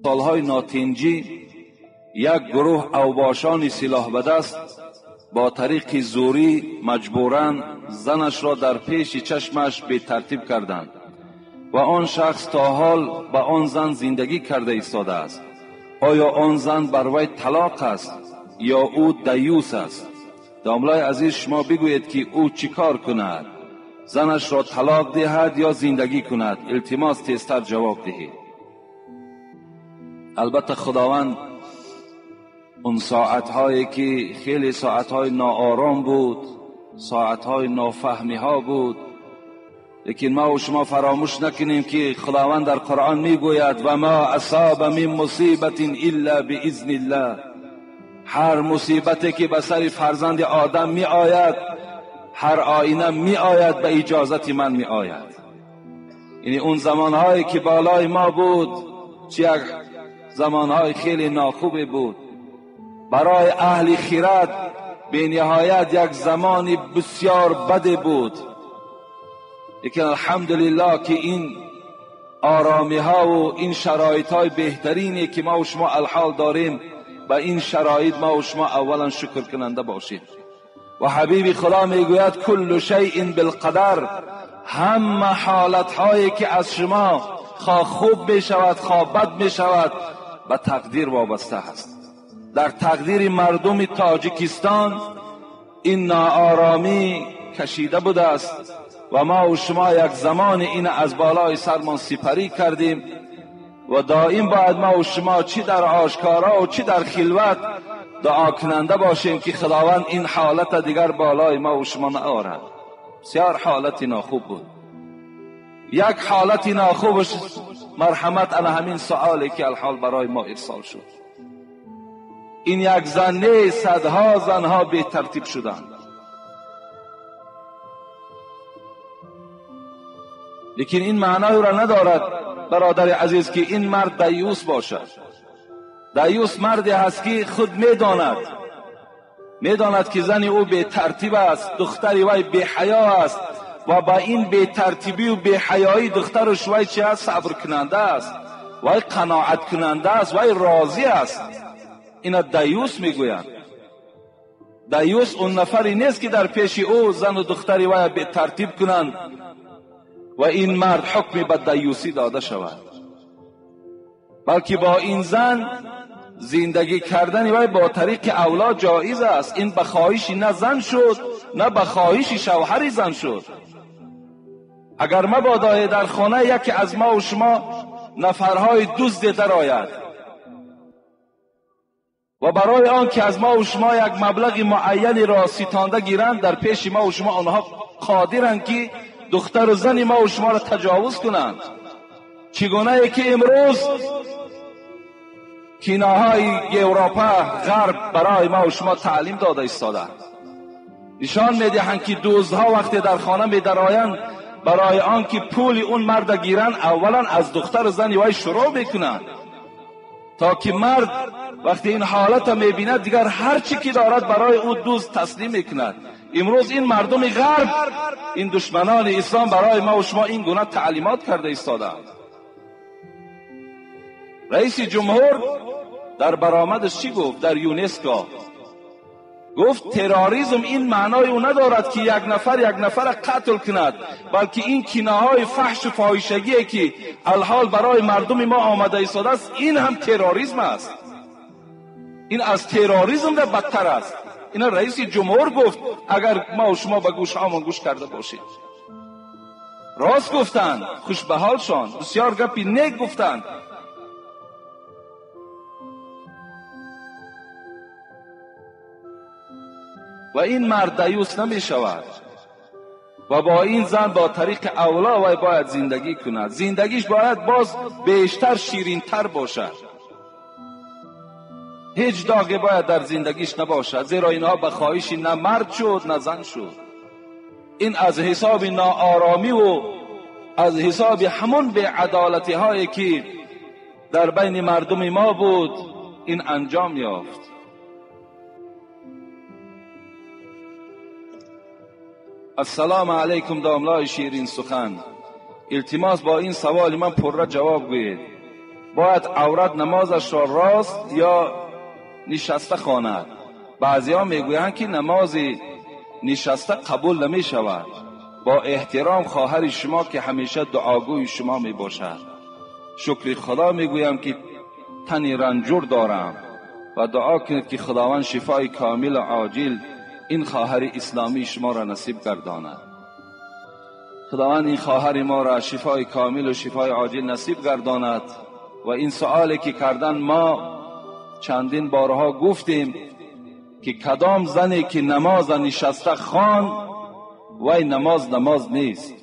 Солҳои нотинҷӣ як гурӯҳ авбошони силоҳ ба даст бо тариқи зӯрӣ маҷбуран занашро дар пеши чашмаш бетартиб карданд ва он шахс то ҳол ба он зан зиндагӣ карда истодааст. Оё он зан бар вай талоқ аст ё ӯ даюс аст? Домлаи азиз, шумо бигӯед ки ӯ чӣ кор кунад? Занашро талоқ диҳад ё зиндагӣ кунад? Илтимос, тезтар ҷавоб диҳед. Албатта худованд он соатҳое ки хеле соатҳои ноором буд, соатҳои нофаҳмиҳо буд, лекин ма ва шумо фаромӯш накунем ки худованд дар Қуръон мегӯяд: ва ма асаба мин мусибатин илла биизниллаҳ. Ҳар мусибате ки ба сари фарзанди одам меояд, ҳар оина меояд, ба иҷозати ман меояд. Яъне он замонҳое ки болои мо буд, чи як замонҳои хеле нохубе буд, барои аҳли хирад бениҳоят як замони бисёр баде буд. Лекин алҳамдулиллоҳ ки ин оромиҳову ин шароитҳои беҳтарине ки ма ва шумо алҳол дорем, ба ин шароит ма ва шумо аввалан шукркунанда бошем. Ва ҳабиби худо мегӯяд: куллу шайъин билқадар. Ҳама ҳолатҳое ки аз шумо хоҳ хуб мешавад, хоҳ бад мешавад, ба тақдир вобаста аст. Дар тақдири мардуми Тоҷикистон ин нооромӣ кашида будааст ва ма ва шумо як замоне ин аз болои сармон сипарӣ кардем ва доим бояд ма ва шумо чӣ дар ошкоро ва чӣ дар хилват дуо кунанда бошем ки худованд ин ҳолата дигар болои ма ва шумо наорад. Бисёр ҳолати нохуб буд. Як ҳолати нохубаш, марҳамат, ана ҳамин суоле ки алҳол барои мо ирсол шуд. Ин як зан нест, садҳо занҳо бетартиб шуданд. Лекин ин маъноеро надорад, бародари азиз, ки ин мард даюс бошад. Даюс марде ҳаст ки худ медонад ки зани ӯ бетартиб аст, духтари вай беҳаё аст ва ба ин бетартибию беҳаёии духтараш вай чи аст? Сабркунанда аст, вай қаноаткунанда аст, вай розӣ аст. Ина даюс мегӯянд. Даюс он нафаре нест ки дар пеши ӯ зану духтари вай бетартиб кунанд ва ин мард ҳукми ба даюсӣ дода шавад, балки бо ин зан зиндагӣ кардани вай бо тариқи авло ҷоиз аст. Ин ба хоҳиши на зан шуд, на ба хоҳиши шавҳари зан шуд. Агар мабодое дар хона яке аз ма ва шумо нафарҳои дузде дарояд ва барои он ки аз ма ва шумо як маблағи муайянеро ситонда гиранд, дар пеши ма ва шумо онҳо қодиранд ки духтару зани ма ва шуморо таҷовуз кунанд. Чӣ гунае ки имрӯз киноҳои Европа, ғарб барои ма ва шумо таълим дода истодаанд, нишон медиҳанд ки дуздҳо вақте дар хона медароянд, барои он ки пули он марда гиранд, аввалан аз духтару зани вай шурӯъ мекунанд, то ки мард вақте ин ҳолата мебинад, дигар ҳар чӣ ки дорад барои ӯ дузд таслим мекунад. Имрӯз ин мардуми ғарб, ин душманони ислом барои ма ва шумо ин гуна таълимот карда истодаанд. Раиси ҷумҳур дар баромадаш чӣ гуфт дар ЮНЕСКО? Гуфт, терроризм ин маънои ӯ надорад ки як нафар як нафара қатл кунад, балки ин киноҳои фаҳшу фоҳишагие ки алҳол барои мардуми мо омада истодааст, ин ҳам терроризм аст, ин аз терроризм да бадтар аст. Ина раиси ҷумҳур гуфт, агар ма ва шумо ба гӯшҳомон гӯш карда бошед. Рост гуфтанд, хушбаҳолшон, бисёр гапи нек гуфтанд. Ва ин мард даюс намешавад ва бо ин зан бо тариқи авло вай бояд зиндагӣ кунад. Зиндагиш бояд боз бештар ширинтар бошад. Ҳеҷ доғе бояд дар зиндагиш набошад, зеро инҳо ба хоҳиши на мард шуд, на зан шуд. Ин аз ҳисоби нооромиву аз ҳисоби ҳамон беадолатиҳое ки дар байни мардуми мо буд, ин анҷом ёфт. Ассалому алайкум, домлои ширин сухан. Илтимос, бо ин саволи ман пурра ҷавоб гӯед. Бояд аврат намозашро рост ё нишаста хонад? Баъзеҳо мегӯянд, ки намози нишаста қабул намешавад. Бо эҳтиром, хоҳари шумо, ки ҳамеша дуогӯи шумо мебошад. Шукри Худо мегӯям, ки тани ранҷур дорам ва дуо кунед, ки Худованд шифои комил ва оҷил ин хоҳари исломии шуморо насиб гардонад. Худованд ин хоҳари моро шифои комил ва шифои оҷил насиб гардонад. Ва ин суоле ки кардан, мо чандин борҳо гуфтем, ки кадом зане ки намоз нишаста хонд, вай намоз намоз нест.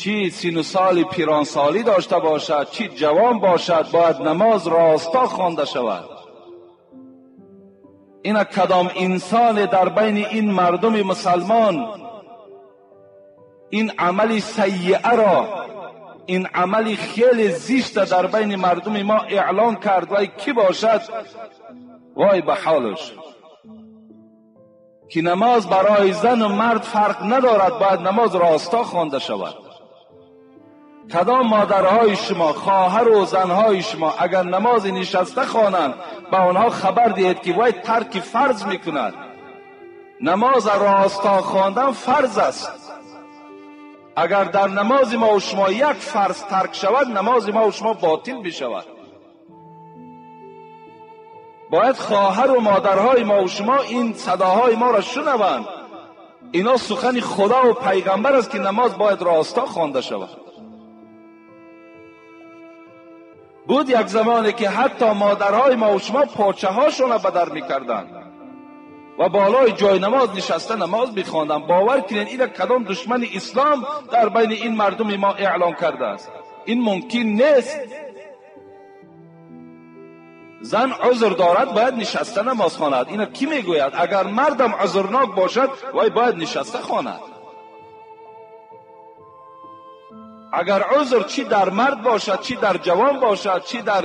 Чӣ сину соли пиронсолӣ дошта бошад, чӣ ҷавон бошад, бояд намоз роста хонда шавад. Ина кадом инсоне дар байни ин мардуми мусалмон ин амали саййиаро, ин амали хеле зишта дар байни мардуми мо эълон кард, вай кӣ бошад, вой ба ҳолаш. Ки намоз барои зану мард фарқ надорад, бояд намоз роста хонда шавад. Кадом модарҳои шумо, хоҳару занҳои шумо агар намози нишаста хонанд, ба онҳо хабар диҳед, ки вай тарки фарз мекунад. Намоз роста хондан фарз аст. Агар дар намози мо шумо як фарз тарк шавад, намози мо шумо ботил мешавад. Бояд хоҳару модарҳои мо шумо ин садоҳои моро шунаванд. Ино сухани Худо ва пайғамбар аст, ки намоз бояд роста хонда шавад. Буд як замоне, ки ҳатто модарҳои мо шумо почаҳошонро ба дар мекарданд ва болои ҷои намоз нишаста намоз мехонданд. Бовар кунед, ина кадом душмани ислом дар байни ин мардуми мо эълон кардааст. Ин мумкин нест. Зан узр дорад, бояд нишаста намоз хонад. Ина кӣ мегӯяд? Агар мардам узрнок бошад, вай бояд нишаста хонад. Агар узр чӣ дар мард бошад, чӣ дар ҷавон бошад, чӣ дар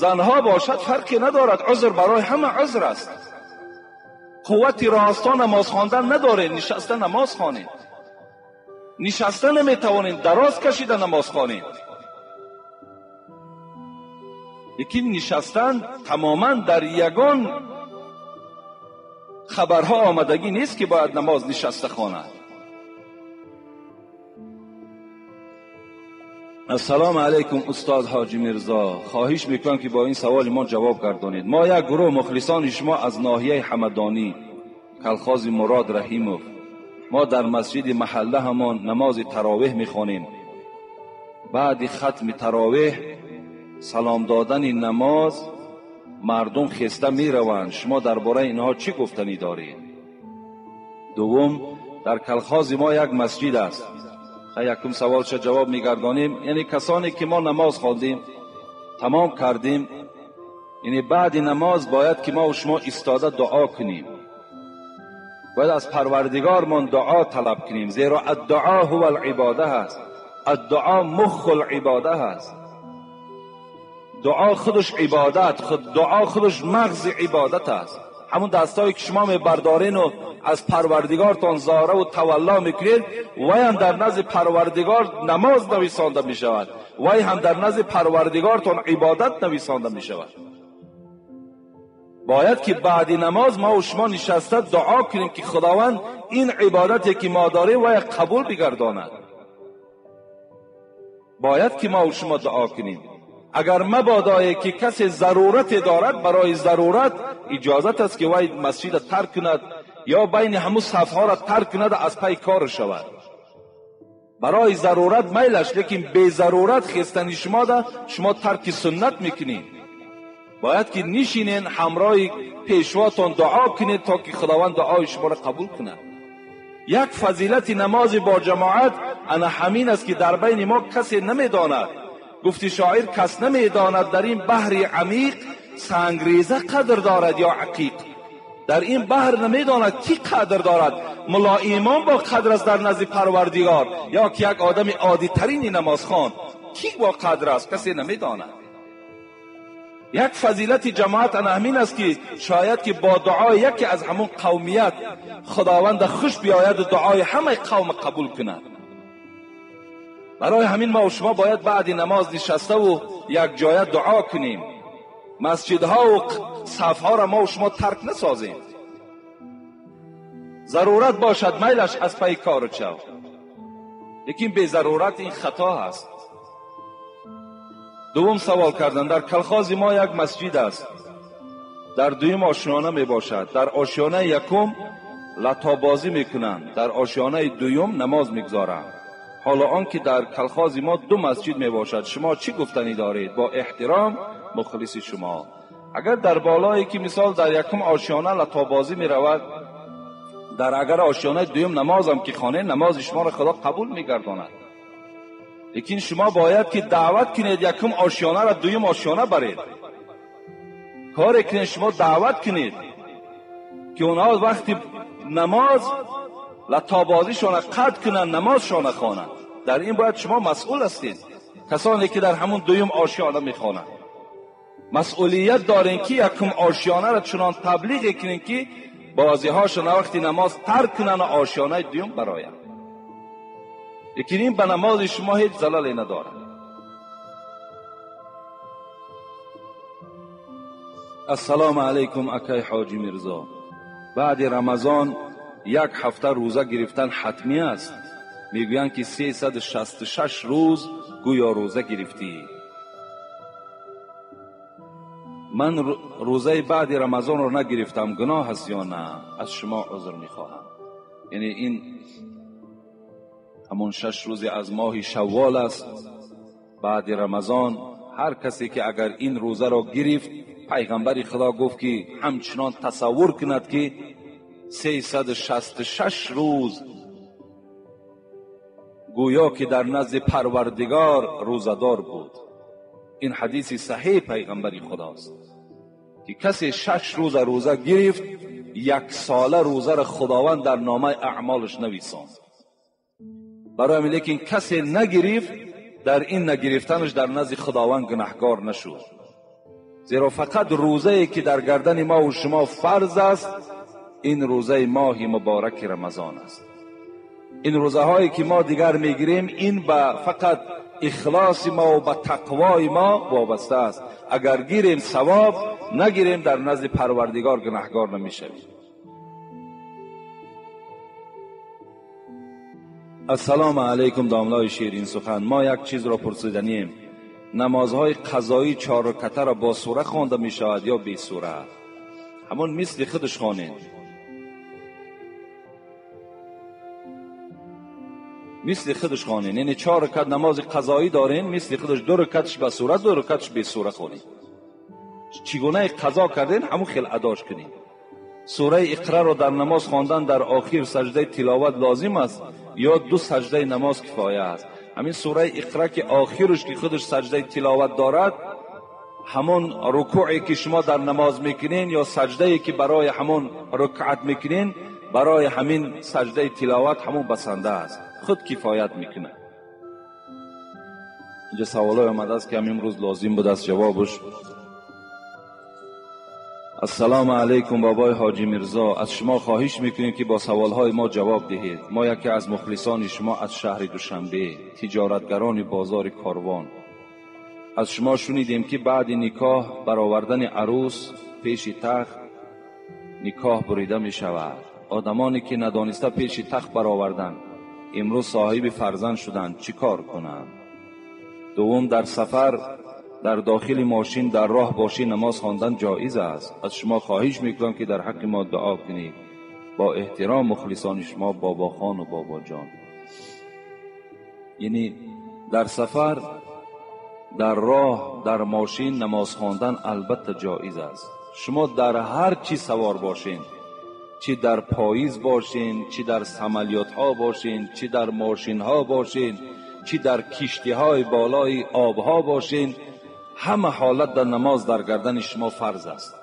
занҳо бошад, фарқе надорад. Узр барои ҳама узр аст. Қуввати роста намоз хондан надоред, нишаста намоз хонед. Нишаста наметавонед, дароз кашида намоз хонед. Лекин нишастан тамоман дар ягон хабарҳо омадагӣ нест, ки бояд намоз нишаста хонад. Ассалому алайкум, устод Ҳоҷи Мирзо. Хоҳиш мекунам, ки бо ин саволи мо ҷавоб гардонед. Мо як гурӯҳ мухлисони шумо аз ноҳияи Ҳамадонӣ, калхози Мурод Раҳимов. Мо дар масҷиди маҳалла ҳамон намози таровеҳ мехонем. Баъди хатми таровеҳ, салом додани намоз, мардум хеста мераванд. Шумо дар бораи инҳо чӣ гуфтанӣ доред? Дуввум, дар калхози мо як масҷид аст. Якум саволша ҷавоб мегардонем. Яъне касоне ки мо намоз хондем, тамом кардем, яъне баъди намоз бояд ки мо шумо истода дуо кунем. Бояд аз Парвардигормон дуо талаб кунем, зеро аддуо ҳува алибода ҳаст. Аддуо муху алибода ҳаст. Дуо худаш ибодат, худ дуо худаш мағзи ибодат аст. Ҳамон дастҳое ки шумо мебардорену аз Парвардигортон зора ва тавалло мекунед, вай ҳам дар назди Парвардигор намоз нависонда мешавад, вай ҳам дар назди Парвардигортон ибодат нависонда мешавад. Бояд ки баъди намоз мо ва шумо нишаста дуо кунем, ки Худованд ин ибодате ки мо дорем, вай қабул бигардонад. Бояд ки мо ва шумо дуо кунем. Агар мабодое ки касе зарурате дорад, барои зарурат иҷозат аст, ки вай масҷида тарк кунад ё байни ҳамун сафҳоро тарк кунад, аз пай кор шавад. Барои зарурат майлаш, лекин безарурат хестани шумо да шумо тарки суннат мекунед. Бояд ки нишинен, ҳамроҳи пешвотон дуо кунед, то ки Худованд дуои шуморо қабул кунад. Як фазилати намози бо ҷамоат ана ҳамин аст, ки дар байни мо касе намедонад. Гуфти шоир, кас намедонад дар ин баҳри амиқ сангреза қадр дорад ё ақиқ. Дар ин баҳр намедонад ки қадр дорад, мулло имом бо қадр аст дар назди Парвардигор ё ки як одами оддитарини намозхон. Ки бо қадр аст, касе намедонад. Як фазилати ҷамоат ана ҳамин аст, ки шояд ки бо дуои яке аз ҳамон қавмият Худованд хуш биёяду дуои ҳамаи қавм қабул кунад. برای همین ما و شما باید بعد نماز نشسته و یک جایه دعا کنیم. مسجدها و صفها را ما و شما ترک نسازیم. ضرورت باشد میلش از پی کار چو، لیکن به ضرورت این خطا هست. دوم سوال کردن، در کلخاز ما یک مسجد است، در دویم آشیانه می باشد. در آشیانه یکم لطابازی میکنند، در آشیانه دویم نماز میگذارند. حالا آنکه در کلخاز ما دو مسجد می باشد، شما چی گفتنی دارید؟ با احترام مخلص شما. اگر در بالایی که مثال در یکم آشیانه لطابازی می رود، در اگر آشیانه دویم نمازم که خانه، نماز شما را خدا قبول میگرداند. لیکن شما باید که دعوت کنید یکم آشیانه را دویم آشیانه برید. کار کنید، شما دعوت کنید که اونها وقتی نماز لطابازیشان قطع کنند، نمازشان خوانند. در این باید شما مسئول هستید. کسانی که در همون دویم آشیانه میخوانند مسئولیت دارین که یکم آشیانه را چنان تبلیغ کنین که بازی هاشون وقتی نماز ترک کنن و آشیانه دویم براین. لیکن این به نماز شما هیچ زلالی نداره. السلام علیکم اکای حاجی میرزا، بعد رمضان یک هفته روزه گرفتن حتمی است. میگویند که 366 روز گویا روزه گرفتی. من روزه بعد رمضان رو نگرفتم، گناه است یا نه؟ از شما عذر میخواهم. یعنی این همون 6 روز از ماه شوال است بعد رمضان. هر کسی که اگر این روزه را گرفت، پیغمبر خدا گفت که همچنان تصور کند که 366 روز گویا که در نزد پروردگار روزه‌دار بود. این حدیث صحیح پیغمبر خداست که کسی 6 روز روزه گرفت، یک ساله روزه را خداوند در نامه اعمالش نویساند. برای لیکن کسی نگرفت، در این نگرفتنش در نزد خداوند گناهکار نشد. زیرا فقط روزه که در گردن ما و شما فرض است، این روزه ماه مبارک رمضان است. این روزه هایی که ما دیگر میگیریم، این به فقط اخلاص ما و به تقوای ما وابسته است. اگر گیریم ثواب، نگیریم در نزد پروردگار گناهکار نمیشویم. السلام علیکم داملای شیرین سخن، ما یک چیز را پرسیدنیم. نمازهای قضایی 4 رکعته را با سوره خوانده می شود یا بی سوره؟ همون مثل خودش خوانید، مثل خودش خوانید. یعنی 4 رکعت نماز قضایی دارین، مثل خودش 2 رکعتش با سوره، 2 رکعتش بی سوره خوانید. چگونه قضا کردین همون خیلی اداش کنید. سوره اقرا را در نماز خواندن در آخر سجده تلاوت لازم است یا 2 سجده نماز کفایه است؟ همین سوره اقرا که آخرش که خودش سجده تلاوت دارد، همون رکوعی که شما در نماز میکنین یا سجده که برای همون رکعت میکنین، برای همین سجده تلاوت همون بسنده است، خود کفایت میکنه. اینجا سوالای آمده است که همین روز لازم بود از جوابش. السلام علیکم بابای حاجی میرزا، از شما خواهش میکنیم که با سوالهای ما جواب دهید. ما یکی از مخلصان شما از شهر دوشنبه، تجارتگران بازار کاروان. از شما شنیدیم که بعد نکاح برآوردن عروس پیش تخت نکاح بریده می شود. آدمانی که ندانسته پیش تخت برآوردن امروز صاحب فرزند شدند، چی کار کنند؟ دوم، در سفر در داخل ماشین در راه باشی نماز خواندن جایز است. از شما خواهش میکنم که در حق ما دعا کنید. با احترام مخلصان شما بابا خان و بابا جان. یعنی در سفر در راه در ماشین نماز خواندن البته جایز است. شما در هر چی سوار باشین، چی در پاییز باشین، چی در سملیات ها باشین، چی در ماشین ها باشین، چی در کشتی های بالای آب ها باشین، همه حالت در نماز در گردن شما فرض است.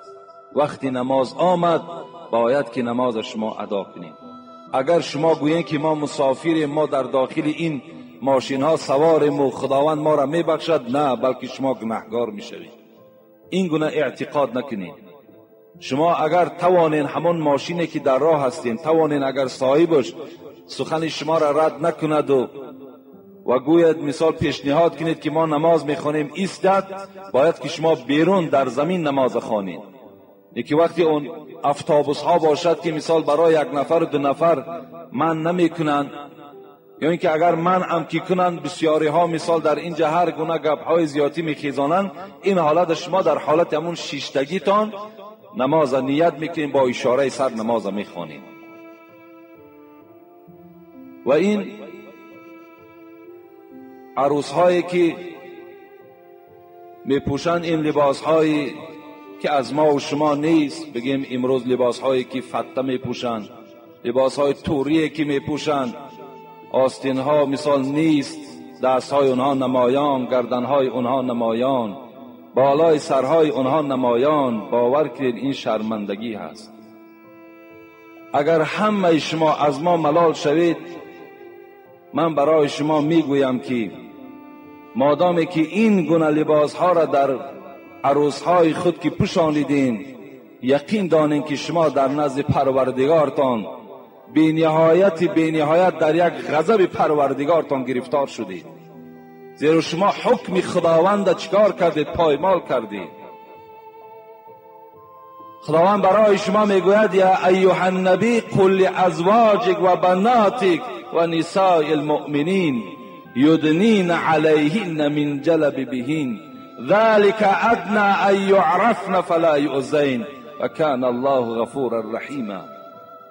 وقتی نماز آمد باید که نماز شما ادا کنید. اگر شما گویین که ما مسافریم، ما در داخل این ماشین ها سواریم و خداوند ما را میبخشد، نه، بلکه شما گناهگار میشوید. این گونه اعتقاد نکنید. شما اگر توانین همون ماشینی که در راه هستین، توانین اگر صاحبش سخن شما را رد نکند و و گوید مثال پیشنهاد کنید که ما نماز میخوانیم ایستد، باید که شما بیرون در زمین نماز خوانید. یکی وقتی اون افتابوس ها باشد که مثال برای یک نفر و دو نفر من نمیکنند، یا اینکه اگر من هم که کنند، بسیاری ها مثال در اینجا هر گونه گپ های زیادی میخیزانند. این حالت شما در حالت همون شیشتگیتان نماز نیت میکنید، با اشاره سر نماز میخوانید. و این عروس هایی که میپوشند این لباس هایی که از ما و شما نیست، بگیم امروز لباس هایی که فته میپوشند، لباس های توریه که میپوشند، آستین ها مثال نیست، دست های اونها نمایان، گردن های اونها نمایان، بالای سرهای اونها نمایان. باور کنید این شرمندگی هست. اگر همه شما از ما ملال شوید، من برای شما میگویم که مادامی که این گونه لباس ها را در عروس های خود که پوشانیدین، یقین دانین که شما در نزد پروردگارتان بی نهایت در یک غضب پروردگارتان گرفتار شدید. زیرا شما حکم خداوند چیکار کردید؟ پایمال کردید. خداوند برای شما میگوید یا ایها النبی قل لازواجک و بناتک و نساء المؤمنین یدنین علیهن من جلبیبهن ذلك ادنی ان یعرفن فلا یؤذین و کان الله غفورا رحیما.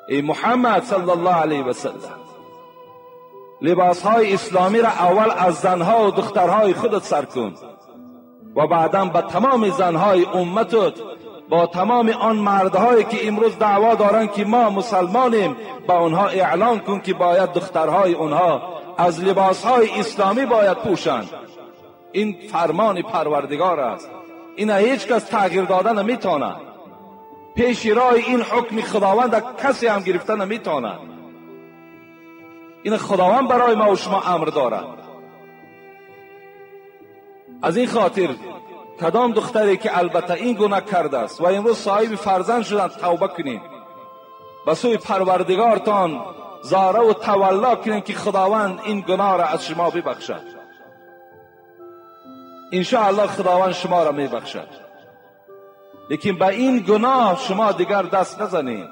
ای محمد صلی الله علیه و سلم، لباس های اسلامی را اول از زنها و دخترهای خودت سر کن و بعدا به تمام زنهای امتت، با تمام آن مردهایی که امروز دعوا دارند که ما مسلمانیم، با آنها اعلان کن که باید دخترهای آنها از لباسهای اسلامی باید پوشند. این فرمان پروردگار است، این هیچ کس تغییر داده نمیتواند. پیش راه این حکم خداوند کسی هم گرفته نمیتواند. این خداوند برای ما و شما امر دارد. از این خاطر کدام دختری که البته این گناه کرده است و امروز صاحب فرزند شدند، توبه کنید، به سوی پروردگارتان زاره و تولا کنید که خداوند این گناه را از شما ببخشد. انشاءالله خداوند شما را میبخشد، لیکن به این گناه شما دیگر دست نزنید.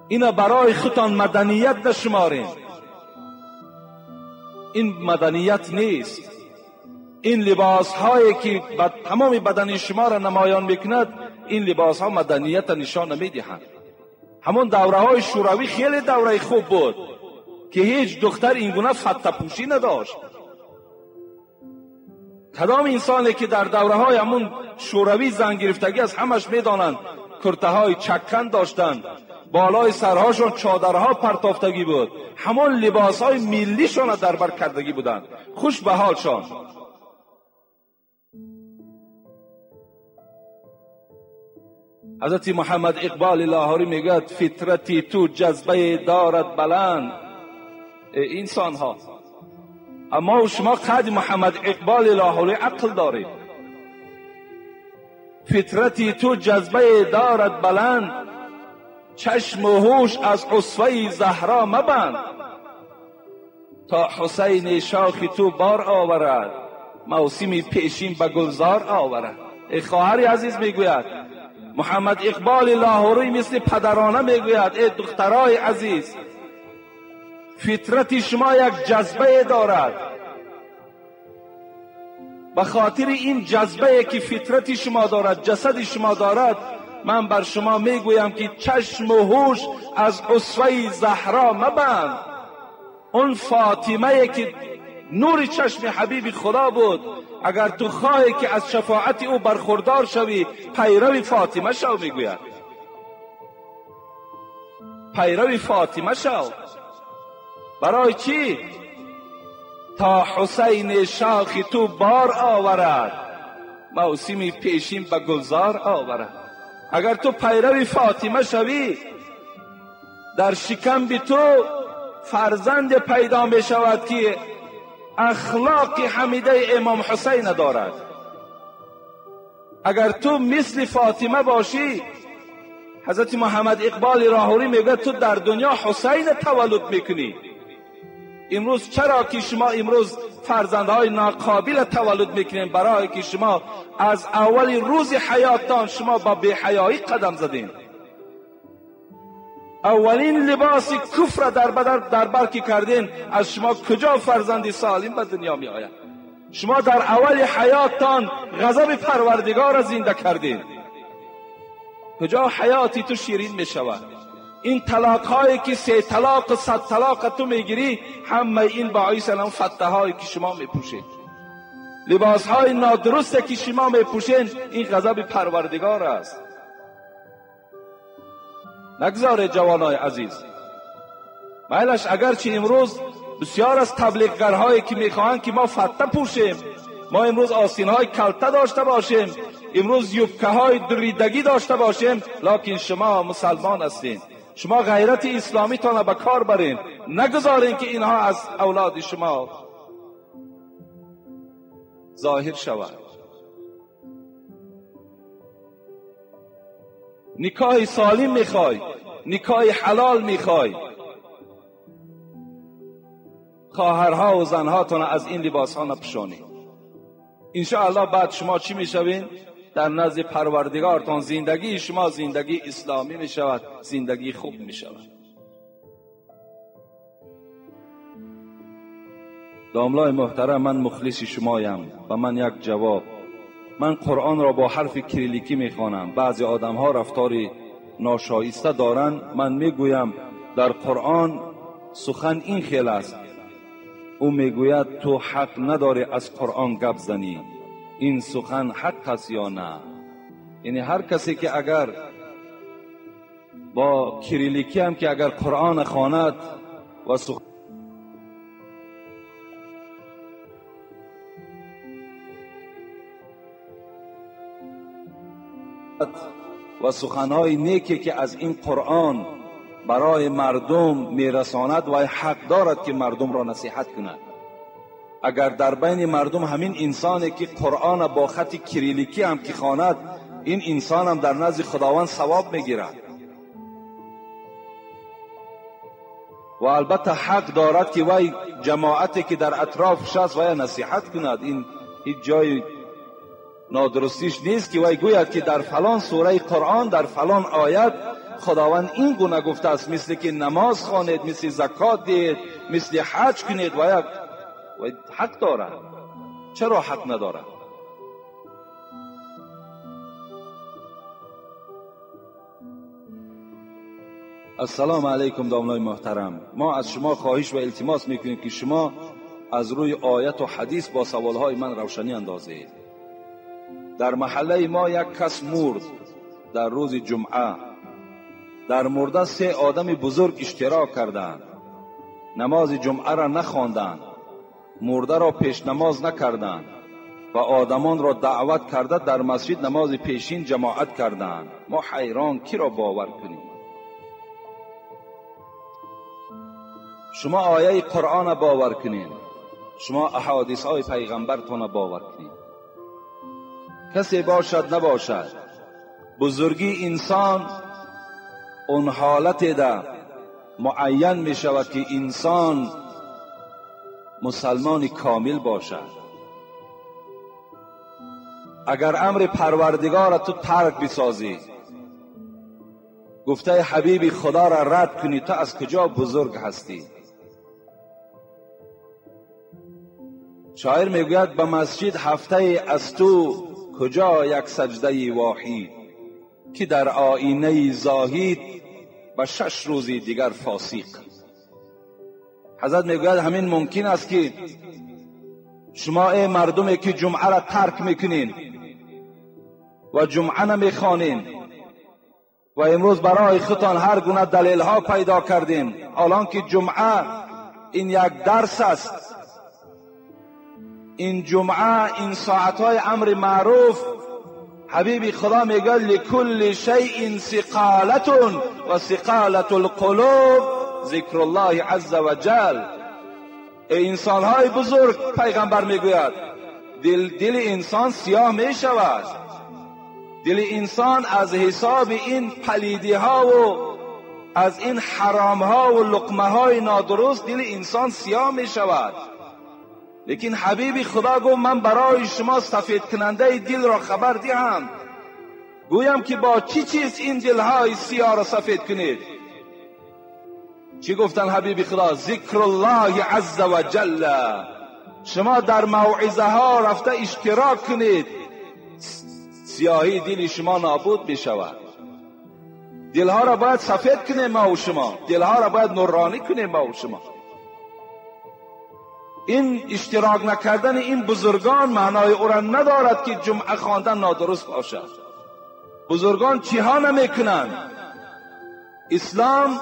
اینا برای خودتان مدنیت نشمارین. این مدنیت نیست. این لباس هایی که تمام بدن شما را نمایان میکند، این لباس ها مدنیت نشان نمیدهند. همون دوره های شوروی خیلی دوره خوب بود که هیچ دختر اینگونه فته پوشی نداشت. کدام انسانی که در دوره های همون شوروی زن گرفتگی از همش میدانند، کرته های چکن داشتند، بالای سرهاشون چادرها پرتافتگی بود، همون لباس های ملیشان در بر کردگی بودند. خوش به حالشان. حضرت محمد اقبال لاهوری میگوید فطرتی تو جذبه دارد بلند. ای انسان ها، اما شما قد محمد اقبال لاهوری عقل دارید. فطرتی تو جذبه دارد بلند، چشم و هوش از اسوه زهرا مبند. تا حسین شاخ تو بار آورد، موسم پیشین به گلزار آورد. ای خواهر عزیز، میگوید محمد اقبال لاهوری مثل پدرانه میگوید ای دخترای عزیز، فطرت شما یک جذبه دارد. به خاطر این جذبه که فطرت شما دارد، جسد شما دارد، من بر شما میگویم که چشم و هوش از اسوه زهرا مبند. اون فاطمه که نور چشم حبیب خدا بود، اگر تو خواهی که از شفاعت او برخوردار شوی، پیرو فاطمه شو. میگوید پیرو فاطمه شو. برای چی؟ تا حسین شاخ تو بار آورد، موسم پیشین به گلزار آورد. اگر تو پیرو فاطمه شوی، در شکم بی تو فرزند پیدا می شود که اخلاق حمیده امام حسین دارد. اگر تو مثل فاطمه باشی، حضرت محمد اقبال راهوری میگه تو در دنیا حسین تولد میکنی. امروز چرا که شما امروز فرزندهای ناقابل تولد میکنین؟ برای که شما از اول روز حیاتتان شما با بی‌حیایی قدم زدین. اولین لباس کفر در بر که کردین، از شما کجا فرزندی سالم به دنیا می آید؟ شما در اول حیاتتان غضب پروردگار را زنده کردین. کجا حیاتی تو شیرین می شود؟ این طلاق هایی که 3 طلاق 100 طلاق تو میگیری، همه این باعث الان فته هایی که شما میپوشید، لباس های نادرست که شما میپوشین، این غضب پروردگار است. نگذاره جوانای عزیز. مایلش اگرچه امروز بسیار از تبلیغگرهایی که میخواهند که ما فته پوشیم، ما امروز آستین های کلته داشته باشیم، امروز یوبکه های دریدگی داشته باشیم، لکن شما مسلمان هستین. شما غیرت اسلامی تان به کار برین، نگذارین که اینها از اولاد شما ظاهر شود. نکاح سالم میخوای، نکاح حلال میخوای، خواهرها و زنهاتون از این لباس ها نپوشانید. انشاءالله بعد شما چی میشوین؟ در نزد پروردگارتان زندگی شما زندگی اسلامی میشود، زندگی خوب میشود. داملای محترم، من مخلص شمایم و من یک جواب. من قرآن را با حرف کریلیکی میخوانم. بعضی آدم ها رفتار ناشایسته دارند. من میگویم در قرآن سخن این خیل است. او میگوید تو حق نداری از قرآن گپ زنی. این سخن حق است یا نه؟ یعنی هر کسی که اگر با کریلیکی هم که اگر قرآن خواند و سخن و سخنهای نیکی که از این قرآن برای مردم میرساند و حق دارد که مردم را نصیحت کند. اگر در بین مردم همین انسانی که قرآن با خط کریلیکی هم که خواند، این انسان هم در نزد خداوند ثواب میگیرد و البته حق دارد که وی جماعتی که در اطرافش است وی نصیحت کند. این هیچ جای نادرستیش نیست که وی گوید که در فلان سوره قرآن در فلان آیت خداوند این گونه گفته است، مثل که نماز خوانید، مثل زکات دهید، مثل حج کنید. و یک حق دارد. چرا حق ندارد؟ السلام علیکم داملای محترم، ما از شما خواهش و التماس میکنیم که شما از روی آیت و حدیث با سوالهای من روشنی اندازید. در محله ما یک کس مرد در روز جمعه. در مرده 3 آدم بزرگ اشتراک کردند، نماز جمعه را نخواندند، مرده را پیش نماز نکردند و آدمان را دعوت کرده در مسجد نماز پیشین جماعت کردند. ما حیران کی را باور کنیم؟ شما آیه قرآن باور کنین، شما احادیث های پیغمبرتان باور کنین. کسی باشد نباشد، بزرگی انسان اون حالت ده معین می شود که انسان مسلمان کامل باشد. اگر امر پروردگار تو ترک بسازی، گفته حبیب خدا را رد کنی، تو از کجا بزرگ هستی؟ شاعر میگوید به مسجد هفته از تو کجا یک سجده واحد، که در آینه زاهد و 6 روزی دیگر فاسق. حضرت میگوید همین ممکن است که شما ای مردمی که جمعه را ترک میکنین و جمعه نمیخوانین و امروز برای خودتان هر گونه دلیل ها پیدا کردین، الان که جمعه این یک درس است، این جمعه این ساعتهای امر معروف، حبیب خدا میگه لکل شیء ثقالة و ثقالة القلوب ذکر الله عز وجل. ای انسانهای بزرگ، پیغمبر میگوید دل انسان سیاه میشود، دل انسان از حساب این پلیدی ها و از این حرام ها و لقمه های نادرست دل انسان سیاه می شود. لیکن حبیب خدا گفت من برای شما سفید کننده دل را خبر دهم، گویم که با چی چیز این دلهای سیاه را سفید کنید. چی گفتن حبیب خدا؟ ذکر الله عز و جل. شما در موعظه ها رفته اشتراک کنید، سیاهی دل شما نابود می شود. دلها را باید سفید کنیم ما و شما، دلها را باید نورانی کنیم ما و شما. این اشتراک نکردن این بزرگان معنای او را ندارد که جمعه خواندن نادرست باشد. بزرگان چیها نمیکنند؟ اسلام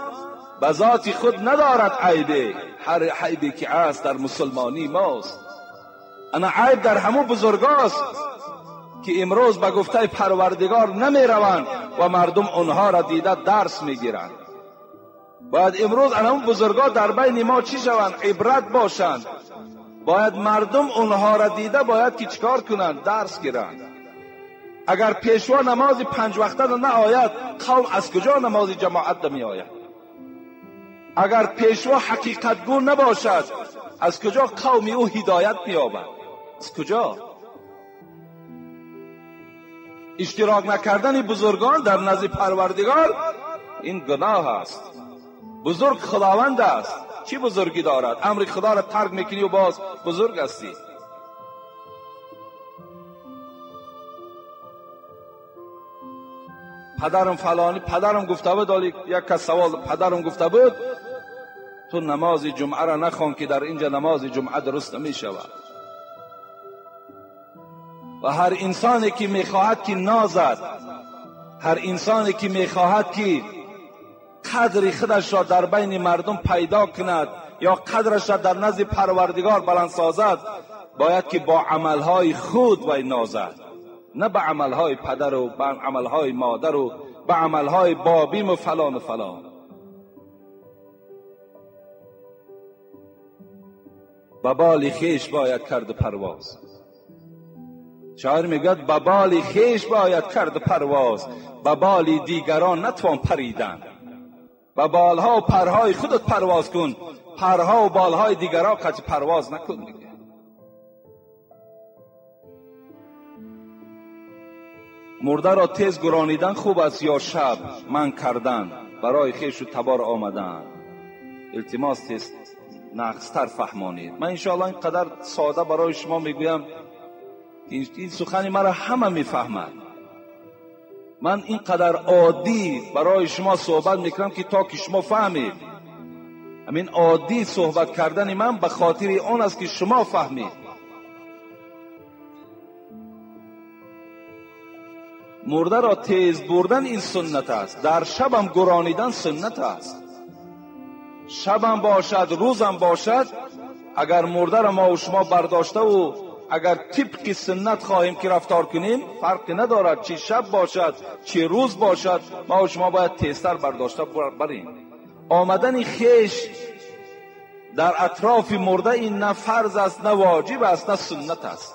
به ذات خود ندارد عیبه، هر عیبی که است در مسلمانی ماست. انا عیب در همو بزرگاست که امروز به گفته پروردگار نمی روند و مردم آنها را دیده درس میگیرند. باید امروز همون بزرگا در بین ما چی شوند؟ عبرت باشند. باید مردم آنها را دیده باید که چیکار کنند؟ درس گیرند. اگر پیشوا نماز 5 وقته نه آید، قوم از کجا نماز جماعت می آید؟ اگر پیشوا حقیقت گو نباشد، از کجا قوم او هدایت می‌یابد؟ از کجا؟ اشتراک نکردن بزرگان در نزد پروردگار این گناه است. بزرگ خداوند است، چی بزرگی دارد؟ امر خدا را ترک میکنی و باز بزرگ هستی. پدرم فلانی، پدرم گفته بود، یک کس سوال پدرم گفته بود تو نماز جمعه را نخوان که در اینجا نماز جمعه درست نمی شود. و هر انسانی که میخواهد که نازد، هر انسانی که میخواهد که قدر خودش را در بین مردم پیدا کند یا قدرش را در نزد پروردگار بلند سازد، باید که با عملهای خود وی نازد، نه به عملهای پدر و به عملهای مادر و به عملهای بابیم و فلان و فلان. به بال خویش باید کرد پرواز. شاعر میگوید به بال خویش باید کرد پرواز، به بال دیگران نتوان پریدن. به بالها و پرهای خودت پرواز کن، پرها و بالهای دیگران قطع پرواز نکن دیگه. مرده را تیز گرانیدن خوب است یا شب من کردن برای خویش و تبار آمدن؟ التماس تیز نقصتر فهمانید. من انشاءالله اینقدر ساده برای شما میگویم این سخن مرا همه میفهمد. من اینقدر عادی برای شما صحبت میکنم که تا که شما فهمید. همین عادی صحبت کردن من به خاطر آن است که شما فهمید. مرده را تیز بردن این سنت است، در شبم گرانیدن سنت است. شبم باشد روزم باشد، اگر مرده را ما و شما برداشته و اگر طبق سنت خواهیم که رفتار کنیم، فرقی ندارد چی شب باشد چی روز باشد، ما و شما باید تیزتر برداشته بریم. آمدن خیش در اطراف مرده این نه فرض است، نه واجب است، نه سنت است.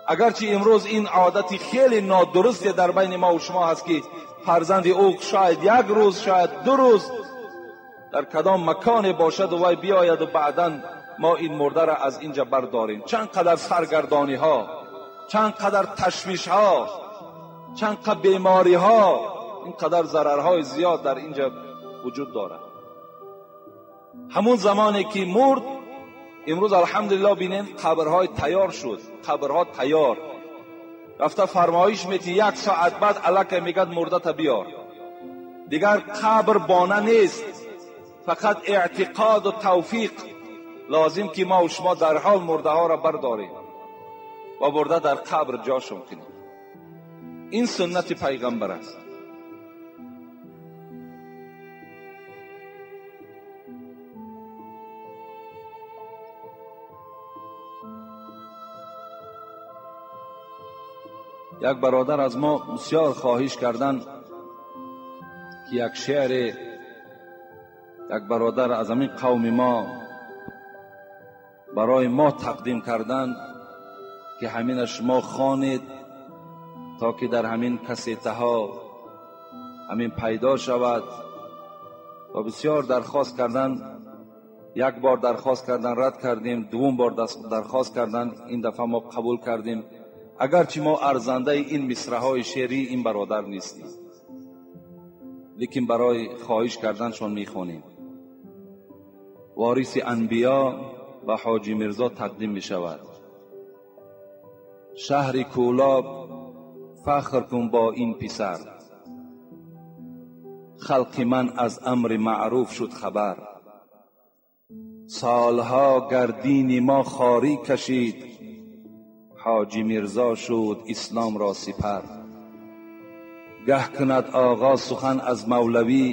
اگرچه امروز این عادت خیلی نادرست در بین ما و شما هست که فرزند او شاید یک روز شاید 2 روز در کدام مکان باشد و وی بیاید و بعدا ما این مرده را از اینجا برداریم. چند قدر سرگردانی ها، چند قدر تشویش ها، چند قدر بیماری ها، این قدر ضررهای زیاد در اینجا وجود دارد. همون زمانی که مرد، امروز الحمدلله بینین قبرهای تیار شد، قبرها تیار. رفته فرمایش میتی 1 ساعت بعد الکه میگد مرده تا بیار. دیگر قبر بانه نیست، فقط اعتقاد و توفیق لازم که ما و شما در حال مرده ها را برداریم و مرده در قبر جاشون کنیم. این سنت پیغمبر است. یک برادر از ما بسیار خواهش کردن که یک شعر یک برادر از همین قوم ما برای ما تقدیم کردن که همین شما خوانید تا که در همین کسیته ها ҳамин пайдо шавад ва бисёр дархост кардан. Як бор дархост кардан рад кардем, дуввум бор дархост кардан ин дафъа мо қабул кардем. Агарчи мо арзандаи ин мисраҳои шеърии ин бародар нестем, лекин барои хоҳиш карданшон мехонем. Вориси анбиё ба Ҳоҷи Мирзо тақдим мешавад. Шаҳри Кӯлоб фахр кун бо ин писар, халқи ман аз амри маъруф шуд хабар. Солҳо гардини мо хорӣ кашид, Ҳоҷи Мирзо шуд ислом ро сипар. Гаҳ кунад оғоз сухан аз мавлавӣ,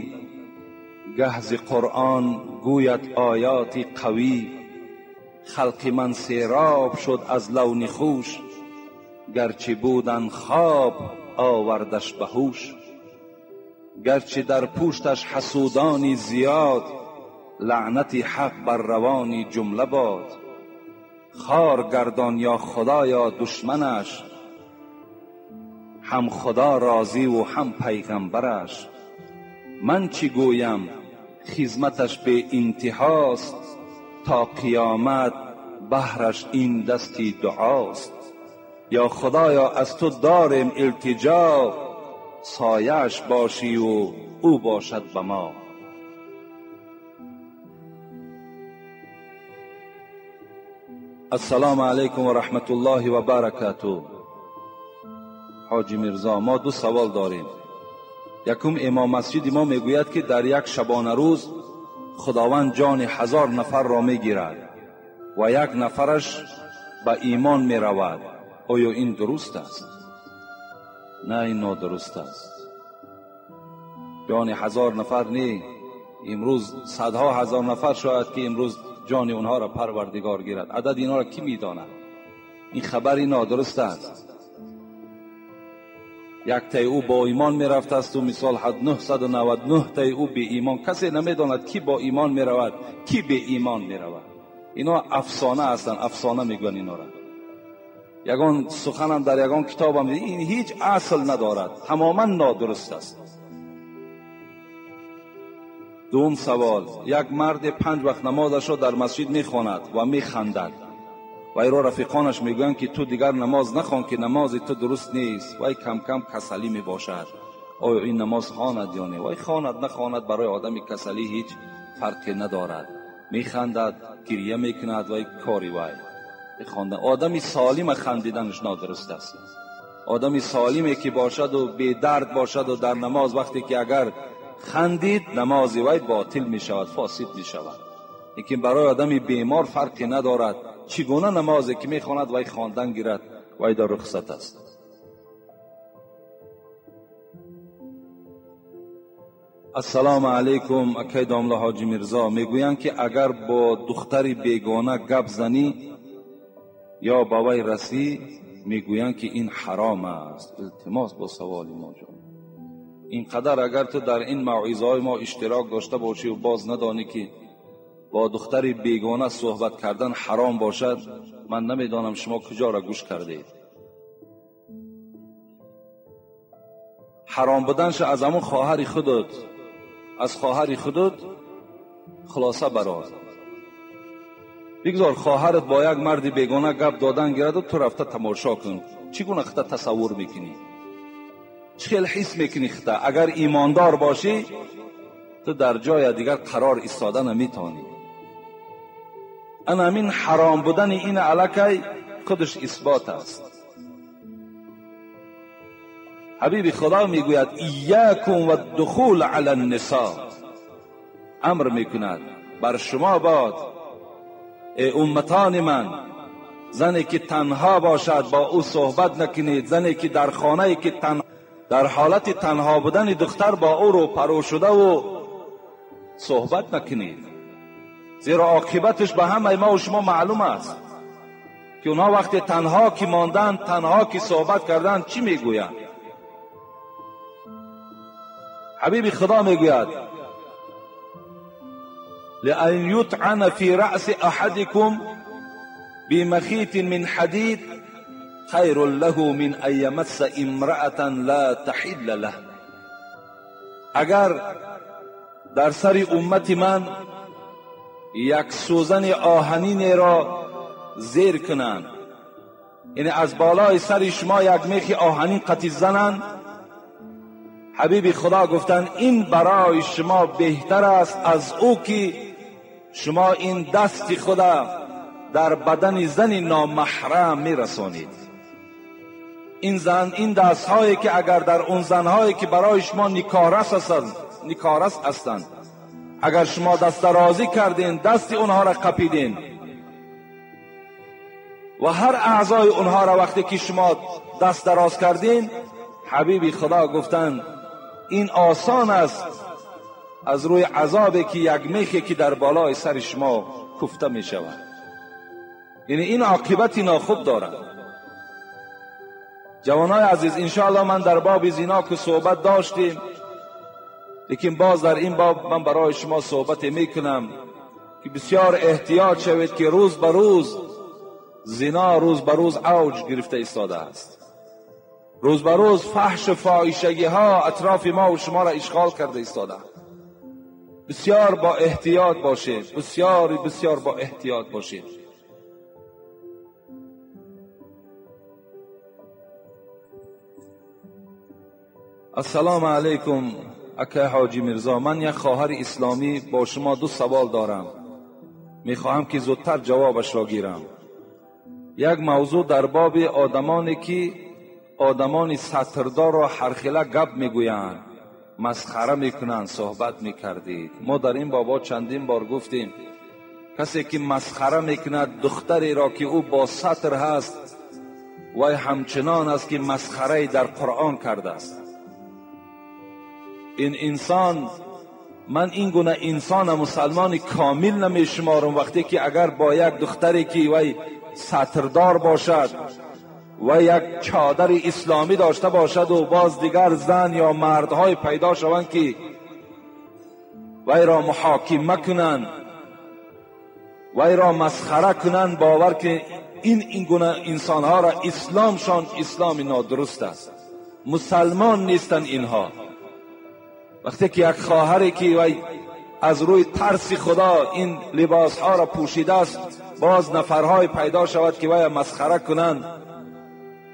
гаҳ зи Қуръон гӯяд оёти қавӣ. Халқи ман сероб шуд аз лавни хуш, гарчи будан хоб овардаш ба ҳуш. Гарчи дар пушташ ҳасудони зиёд, лаънати ҳақ бар равони ҷумла бод. Хор гардон ё худоё душманаш, ҳам худо розӣ ву ҳам пайғамбараш. Ман чӣ гӯям хизматаш беинтиҳост, то қиёмат баҳраш ин дасти дуост. Ё худоё аз ту дорем илтиҷо, сояаш бошӣ ву ӯ бошад ба мо. Ассалому алайкум ва раҳматуллоҳи ва баракатуҳ. Ҳоҷи Мирзо, мо ду савол дорем. Якум, имом масҷиди мо мегӯяд, ки дар як шабонарӯз Худованд ҷони 1000 нафарро мегирад ва як нафараш ба имон меравад. Оё ин дуруст аст? На, ин нодуруст аст. ҷони 1000 нафар не, имрӯз садҳо ҳазор нафар шояд ки имрӯз ҷони онҳоро Парвардигор гирад. Адади инҳоро кӣ медонад? Ин хабари нодуруст аст. Як таи ӯ бо имон мерафтасту мисол 999 таи ӯ беимон. Касе намедонад кӣ бо имон меравад, кӣ беимон меравад. Ино афсона ҳастанд, афсона мегӯянд инора. Ягон суханам дар ягон китобам ин ҳеҷ асл надорад, тамоман нодуруст аст. Дуюм савол, як мард 5 вақт намозашро дар масҷид мехонад ва механдад. Вайро рафиқонаш мегӯянд, ки ту дигар намоз нахон, ки намози ту дуруст нест. Вай кам-кам касалӣ мебошад. Оё ин намоз хонад ё не? Вай хонад нахонад барои одами касалӣ ҳеҷ фарқе надорад. Механдад, гирья мекунад, вай кори вай. Хондан одами солима хандиданаш нодуруст аст. Одами солиме ки бошаду бедард бошаду дар намоз вақте ки агар хандид, намози вай ботил мешавад, фосид мешавад. Лекин барои одами бемор фарқе надорад. Чӣ гуна намозе ки мехонад, вай хондан гирад, вай дар рухсат аст. Ассалому алайкум, акай домла Ҳоҷи Мирзо. Мегӯянд, ки агар бо духтари бегона гап занӣ ё ба вай расӣ, мегӯянд, ки ин ҳаром аст. Илтимос бо саволи мо ҷон. Инқадар агар ту дар ин мавъизаҳои мо иштирок дошта бошӣ ва боз надонӣ, ки бо духтари бегона суҳбат кардан ҳаром бошад, ман намедонам шумо куҷоро гӯш кардед. Ҳаром буданша аз ҳамон хоҳари худат, аз хоҳари худат хулоса барор. Бигзор хоҳарат бо як марди бегона гап додан гираду ту рафта тамошо кун. Чӣ гуна хита тасаввур мекунӣ? Чӣ хел ҳис мекунӣ хита? Агар имондор бошӣ, ту дар ҷоя дигар қарор истода наметавонӣ. Ана ҳамин ҳаром будани ин аллакай худаш исбот аст. Ҳабиби Худо мегӯяд: иякум ваддухул ала ннисо. Амр мекунад бар шумо бод, эй умматони ман, зане ки танҳо бошад бо ӯ суҳбат накунед. Зане ки дар хонае ки дар ҳолати танҳо будани духтар бо ӯ рӯпарӯ шудаву суҳбат накунед, зеро оқибаташ ба ҳамаи мо шумо маълум аст, ки онҳо вақте танҳо ки монданд, танҳо ки суҳбат карданд, чӣ мегӯянд? Ҳабиби Худо мегӯяд: لأن يطعن في رأس أحدكم بمخيط من حديد خير له من أن يمس امرأة لا تحل له. اگر در سر امت من یک سوزن آهنین را زیر کنند، یعنی از بالای سر شما یک میخ آهنین قطی زنند، حبیب خدا گفتند این برای شما بهتر است از او که شما این دست خدا در بدن زن نامحرم میرسانید. این زن، این دست هایی که اگر در اون زنهایی که برای شما نکارس هستند، اگر شما دست درازی کردین، دست اونها را قپیدین و هر اعضای اونها را وقتی که شما دست دراز کردین، حبیب خدا گفتند این آسان است از روی عذابی که یک میخی که در بالای سر شما کوفته می شود. یعنی این عاقبت ناخوب دارد. جوانای عزیز، انشاءالله من در باب زنا که صحبت داشتیم، لیکن باز در این باب من برای شما صحبت میکنم که بسیار احتیاط شوید که روز به روز زنا روز به روز اوج گرفته ایستاده است. روز به روز فحش و فاحشگی ها اطراف ما و شما را اشغال کرده ایستاده. بسیار با احتیاط باشید، بسیار بسیار با احتیاط باشید. السلام علیکم اکه حاجی میرزا، من یک خواهر اسلامی با شما دو سوال دارم، میخواهم که زودتر جوابش را گیرم. یک موضوع در باب آدمانی که آدمان ستردار را هرخیله گپ میگویند، مسخره میکنند، صحبت میکردید. ما در این بابا چندین بار گفتیم کسی که مسخره میکند دختری را که او با ستر هست، وی همچنان است که مسخره در قرآن کرده است. این انسان، من این گونه انسان مسلمان کامل نمیشمارم وقتی که اگر با یک دختری که وی ستردار باشد و یک چادر اسلامی داشته باشد و باز دیگر زن یا مردهای پیدا شوند که وی را محاکمه کنند، وی را مسخره کنند، باور که این گونه انسانها را اسلامشان اسلام نادرست است، مسلمان نیستند اینها. وقتی که یک خواهری که وی از روی ترس خدا این لباسها را پوشیده است، باز نفرهای پیدا شود که وی مسخره کنند،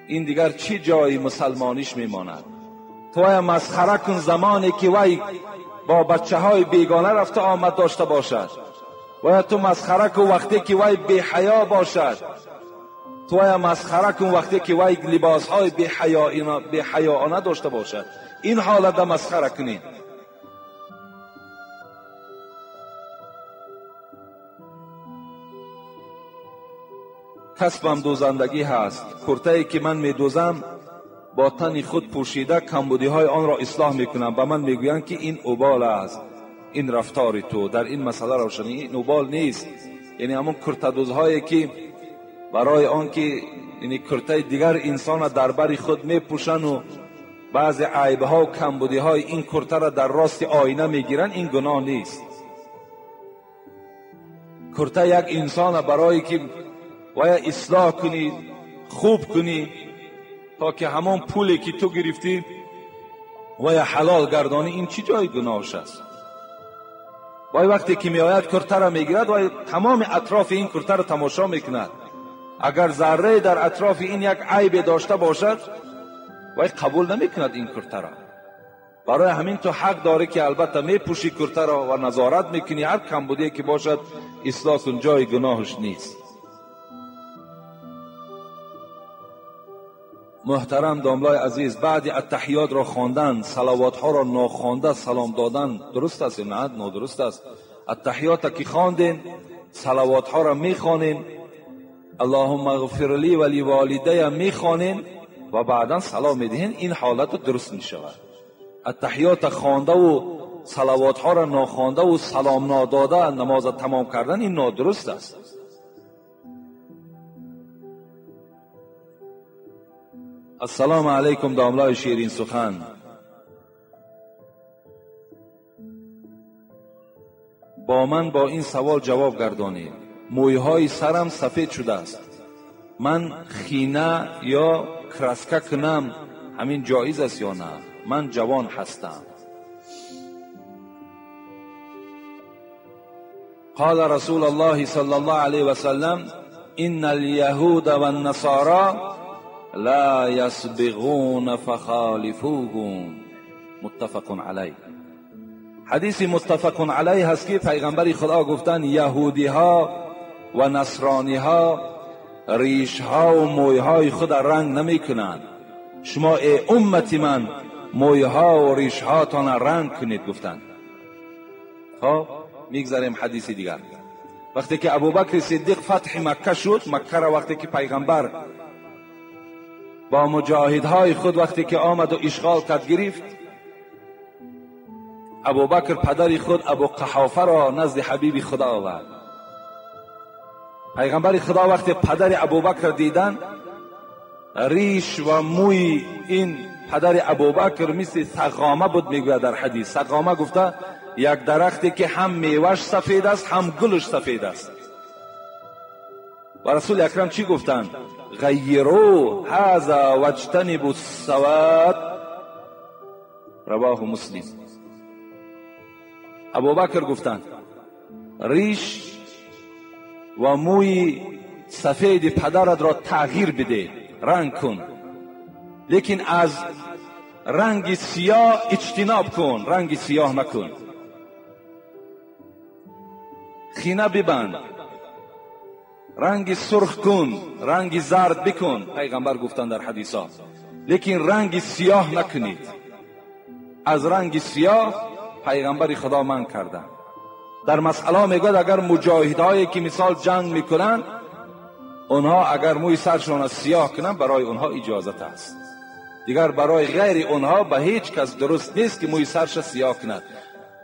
این دیگر چی جای مسلمانیش میماند؟ تو وی مسخره کن زمانی که وی با بچه های بیگانه رفته آمد داشته باشد، وی تو مسخره کن وقتی که وی بی حیا باشد، تو وی مسخره کن وقتی که وی لباس های بی حیاانه داشته باشد. این حالت مسخره کنید. کسبم دوزندگی هست، کرته‌ای که من میدوزم با تن خود پوشیده کمبودی های آن را اصلاح میکنم. به من میگویند که این اوبال است، این رفتار تو در این مسئله روشنی، این اوبال نیست. یعنی همون کرته دوزهایی که برای آن که یعنی کرته دیگر انسان را در بر خود میپوشن و بعض عیب ها و کمبودی های این کرته را در راست آینه میگیرن، این گناه نیست. کرته یک انسان برای که باید اصلاح کنی، خوب کنی، تا که همون پولی که تو گرفتی و یا حلال گردانی، این چی جای گناهش است؟ وای وقتی که میآید کرته را میگیرد و تمام اطراف این کرته را تماشا میکند، اگر ذره در اطراف این یک عیب داشته باشد وای قبول نمیکند این کرته را. برای همین تو حق داری که البته میپوشی کرته را و نظارت میکنی، هر کمبودی که باشد اصلاح کن، جای گناهش نیست. محترم داملای عزیز، بعد التحیات را خواندن، صلوات ها را ناخوانده سلام دادن درست است یا نه؟ نادرست است. التحیات که خواندین، صلوات ها را میخوانین، اللهم اغفر لی و لوالدی میخوانین و بعدا سلام میدهین، این حالت درست میشود. التحیات خوانده و صلوات ها را ناخوانده و سلام ناداده نماز تمام کردن، این نادرست است. السلام علیکم داملای شیرین سخن. با من با این سوال جواب گردانید. مویهای سرم سفید شده است، من خینه یا کرسکه کنم همین جایز است یا نه؟ من جوان هستم. قال رسول الله صلى الله عليه وسلم إن اليهود والنصارى لا يسبغون فخالفوهم. متفق علیه. حدیث متفق علیه هست که پیغمبر خدا گفتن یهودی ها و نصرانی ها ریش ها و موی های خود رنگ نمی کنند، شما ای امت من موی ها و ریش ها تان رنگ کنید گفتند. خب میگذاریم حدیث دیگر. وقتی که ابوبکر صدیق فتح مکه شد، مکه را وقتی که پیغمبر با مجاهدهای خود وقتی که آمد و اشغال کرد گرفت، ابوبکر پدر خود ابو قحافه را نزد حبیب خدا آورد. پیغمبر خدا وقتی پدر ابوبکر دیدن، ریش و موی این پدر ابوبکر مثل سقامه بود. میگوید در حدیث سقامه گفته یک درختی که هم میوهش سفید است هم گلش سفید است. و رسول اکرم چی گفتند؟ غیروا هذا واجتنبوا السواد. رواه مسلم. ابوبکر گفتند ریش و موی سفید پدرت را تغییر بده، رنگ کن، لیکن از رنگ سیاه اجتناب کن، رنگ سیاه نکن، خینه ببند، رنگ سرخ کن، رنگ زرد بکن. پیغمبر گفتند در حدیث ها، لیکن رنگ سیاه نکنید. از رنگ سیاه پیغمبر خدا منع کردن. در مسئله میگوید اگر مجاهدهایی که مثال جنگ میکنن، اونها اگر موی سرشون سیاه کنن برای اونها اجازت است، دیگر برای غیر اونها به هیچ کس درست نیست که موی سرش سیاه کند.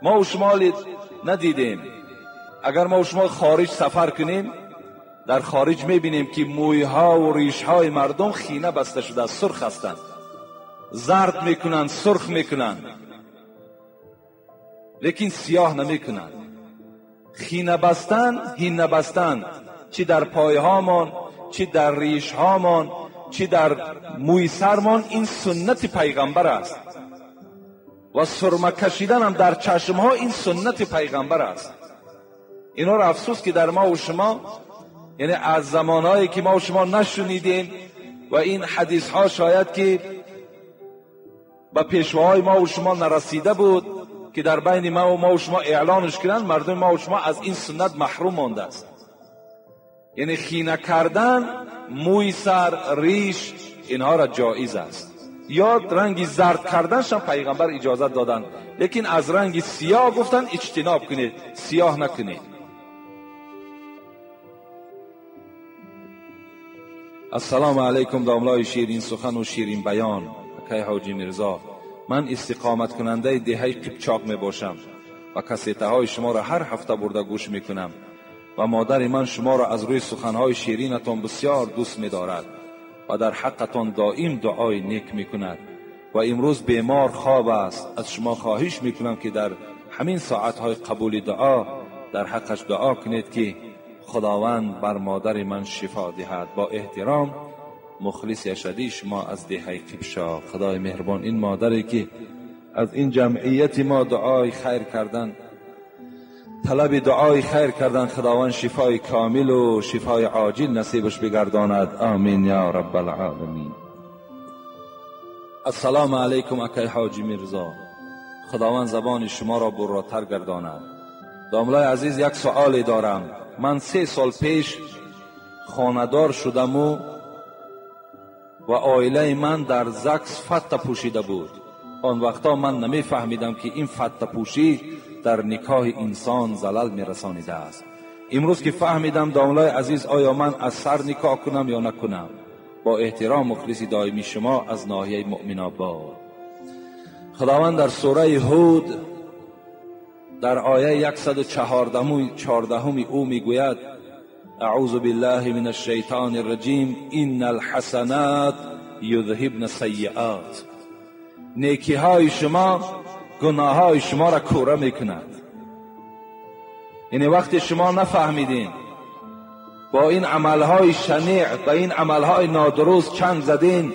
ما و شما ندیدیم. اگر ما و شما خارج سفر کنیم، در خارج میبینیم که مویها و ریشهای مردم خینه بسته شده، سرخ هستند، زرد میکنن، سرخ میکنن، لیکن سیاه نمیکنن. خینه بستن، هینه بستن، چی در پایهامان، چی در ریشهامان، چی در موی سرمان، این سنت پیغمبر است. و سرمه کشیدن هم در چشمها این سنت پیغمبر است. اینا را افسوس که در ما و شما، یعنی از زمانهایی که ما و شما نشنیدیم و این حدیث ها شاید که به پیشواهای ما و شما نرسیده بود که در بین ما و شما اعلانش کنند، مردم ما و شما از این سنت محروم مانده است. یعنی خینه کردن موی سر، ریش، اینها را جایز است. یا رنگ زرد کردنش هم پیغمبر اجازت دادن، لیکن از رنگ سیاه گفتن اجتناب کنید، سیاه نکنید. السلام علیکم داملای شیرین سخن و شیرین بیان اکای حاجی میرزا. من استقامت کننده دهه قبچاق می باشم و کسیته های شما را هر هفته برده گوش می کنم و مادر من شما را از روی سخنهای شیرینتان بسیار دوست می دارد و در حقتان دائم دعای نیک می کند و امروز بیمار خواب است. از شما خواهش می کنم که در همین ساعتهای قبول دعا در حقش دعا کنید که خداوند بر مادر من شفا دهد. با احترام مخلص اشدی شما از دهه قبشا. خدای مهربان این مادری که از این جمعیت ما دعای خیر کردن، طلب دعای خیر کردن، خداوند شفای کامل و شفای عاجل نصیبش بگرداند. آمین یا رب العالمین. السلام علیکم اکای حاجی میرزا. خداوند زبان شما را براتر گرداند. داملای عزیز یک سؤال دارم. من 3 سال پیش خانه‌دار شدم و عائله من در زکس فته پوشیده بود. آن وقتا من نمی فهمیدم که این فته پوشی در نکاح انسان زلل می رسانیده است. امروز که فهمیدم داملای عزیز، آیا من از سر نکاح کنم یا نکنم؟ با احترام مخلص دائمی شما از ناحیه مؤمن آباد. خداوند در سوره هود در آیه 114 او میگوید: اعوذ بالله من الشیطان الرجیم ان الحسنات یذهبن السیئات. نیکی های شما گناه های شما را کوره میکند. یعنی وقتی شما نفهمیدین، با این عملهای شنیع، با این عملهای نادرست چنگ زدین